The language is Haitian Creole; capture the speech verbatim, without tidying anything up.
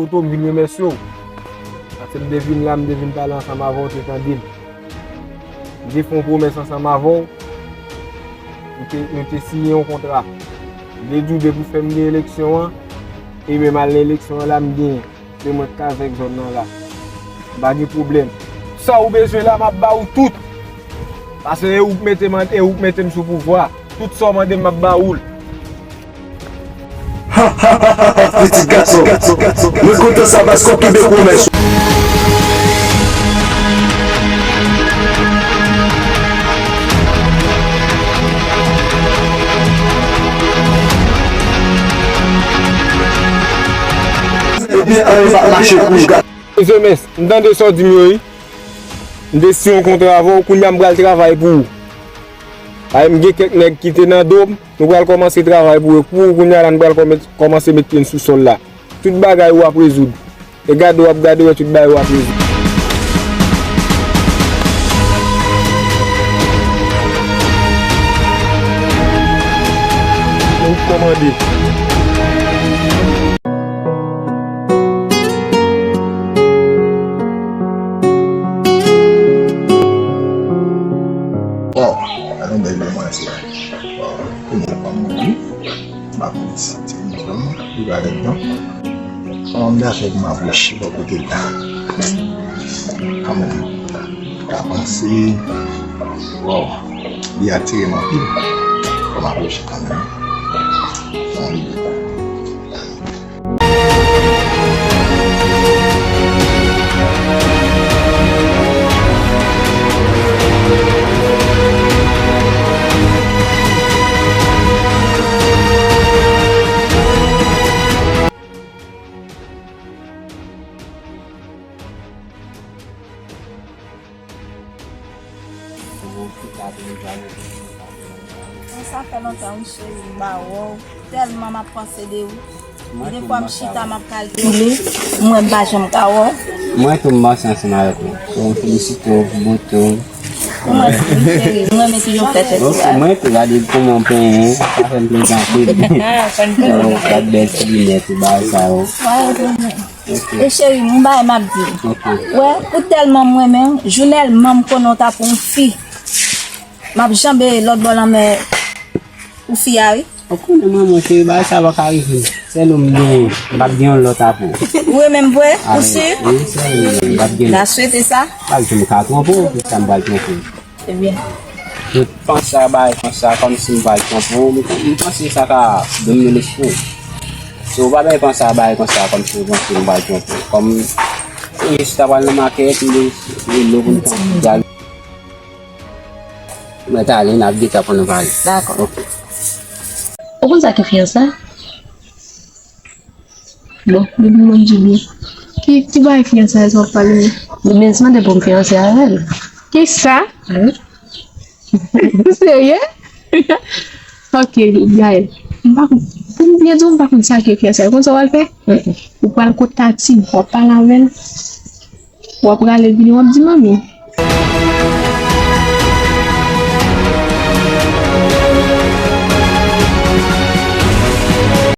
Pito m vin remèsye w. Paske m te vin la, m te vin pale ansanm avè w, w te tande m. M te fè yon pwomès ansanm avè w. Nou te, nou te siyen yon kontra. M te di w depi w fè m gen eleksyon an, e menm al nan eleksyon an la, m genyen. Se mwen k avèk zòn nan la. M pa gen pwoblèm. Sa w bezwen la, m ap ba w tout. Paske e ou k mete m an, e ou k mete m sou pouvwa. Tout sa w mande m, m ap ba ou l. Pitit gason, mwen kontan sa paske w kenbe pwomès ou. Ebyen, anyen pa mache pou w, gason. Zemès, m tande sa w di m yo wi. M te siyen yon kontra avè w, kounye a m pral travay pou ou. Ay, m gen kèk nèg ki te nan do m, nou pral kòmanse travay pou yo. Pou ou, kounye a la, nou pral kòman-, kòmanse met pye n sou sòl la. Tout bagay ou ap rezoud. E gade w ap gade, wè tout bagay ou ap rezoud. Ou kòmande. Waw, gade yon bèl demwazèl. Waw, kounye a pa mouri. M ap santi m vrèman viv avèk dan. An m dakò pou m apwoche bò kote l la. Kanmenm, m ka panse, waw, li atire m anpil. Fò m apwoche kanmenm. Fò m rive. Bon, sa fè lontan, wi, cheri, m pa wè w. Tèlman m ap panse de ou. Gen defwa m chita, m ap kalkile, m wè m pa janm ka wè w. Mwen tou, m panse ansanm avèk ou. So, m felisite w pou bote w. Ou mwen tou, wi, cheri, m renmen toujou fè tèt. Ok, mwen tou, gade kòman w penyen, sa fè m plezi anpil. So, gad bèl ti linèt ou, bagay sa yo. E cheri, m bagay m ap di w. Wè, pou tèlman m renmen w, jounèlman m konnen w ta pou yon fi. M ap janbe lòt bò lanmè pou fi a, wi. Ou konnen mwen, mwen, cheri, bagay sa pa ka rive. Sèl ou m genyen, m p ap gen yon lòt apre w. Ou renmen m vre? Ou si? Wi, sèl ou m genyen, m p ap gen lòt. N a swete sa. M p ap janm ka twonpe w, poukisa m pral twonpe w? Ebyen. Tout panse a bagay konsa, kòmsi m pral twonpe w, m, m panse sa ka domine lespri w. Si w pa bay panse a bagay konsa, kòmsi w panse m pral twonpe w. Kòm, ou jis ta pral nan makèt, m rele w pou n pran ti gaz. Mwen t ale, n ap gentan pou nou pale. Dakò. Ok. Ou konn sa k yon fiyanse? Bon, depi mwen di byen. Ki, ki bagay fiyanse sa w ap pale? Li menm mande pou m fiyanse avè l. Kisa? Wi. Ou serye? Ok, Gaël. M pa konn, pou m byen di w, m pa konn sa k yon fiyanse. Ou konn sa w pral fè? Ou pral kot Tati, w ap pale avè l. W ap rale vini, w ap di, manmi,